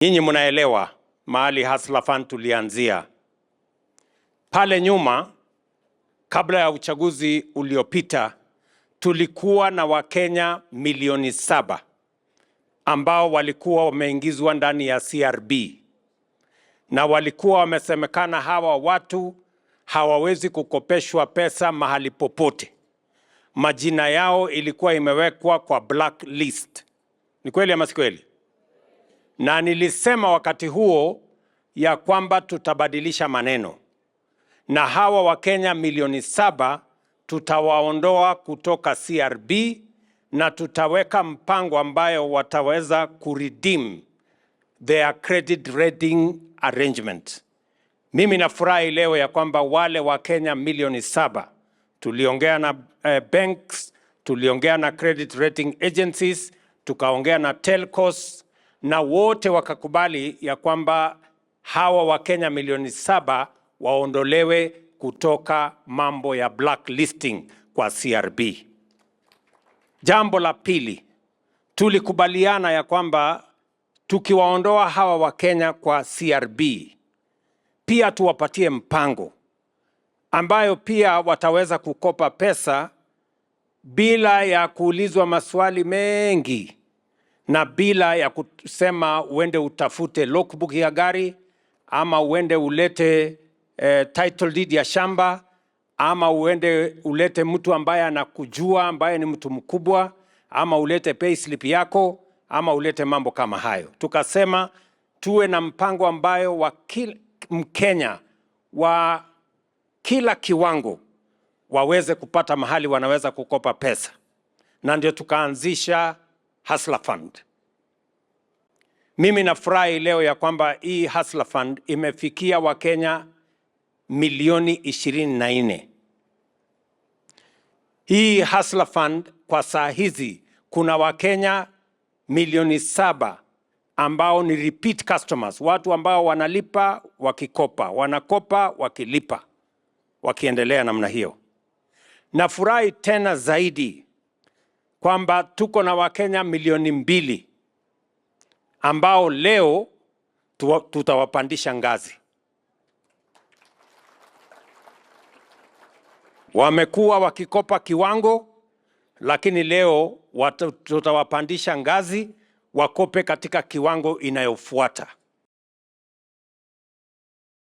Nyinyi mnaelewa mahali Hustler Fund tulianzia pale nyuma. Kabla ya uchaguzi uliopita, tulikuwa na Wakenya milioni 7 ambao walikuwa wameingizwa ndani ya CRB na walikuwa wamesemekana hawa watu hawawezi kukopeshwa pesa mahali popote. Majina yao ilikuwa imewekwa kwa blacklist. Ni kweli ama si kweli? Na nilisema wakati huo ya kwamba tutabadilisha maneno na hawa Wakenya milioni 7 tutawaondoa kutoka CRB na tutaweka mpango ambayo wataweza kuredeem their credit rating arrangement. Mimi nafurahi leo ya kwamba wale Wakenya milioni 7 tuliongea na banks, tuliongea na credit rating agencies, tukaongea na telcos na wote wakakubali ya kwamba hawa Wakenya milioni 7 waondolewe kutoka mambo ya blacklisting kwa CRB. Jambo la pili, tulikubaliana ya kwamba tukiwaondoa hawa Wakenya kwa CRB, pia tuwapatie mpango ambayo pia wataweza kukopa pesa bila ya kuulizwa maswali mengi na bila ya kusema uende utafute logbook ya gari ama uende ulete title deed ya shamba ama uende ulete mtu ambaye anakujua ambaye ni mtu mkubwa ama ulete payslip yako ama ulete mambo kama hayo. Tukasema tuwe na mpango ambayo wa kila Mkenya wa kila kiwango waweze kupata mahali wanaweza kukopa pesa, na ndio tukaanzisha Hustler Fund. Mimi nafurahi leo ya kwamba hii Hustler Fund imefikia Wakenya milioni 24. Hii Hustler Fund kwa saa hizi kuna Wakenya milioni 7 ambao ni repeat customers, watu ambao wanalipa wakikopa, wanakopa wakilipa, wakiendelea namna hiyo. Nafurahi tena zaidi kwamba tuko na Wakenya milioni 2 ambao leo tutawapandisha ngazi. Wamekuwa wakikopa kiwango, lakini leo tutawapandisha ngazi wakope katika kiwango inayofuata.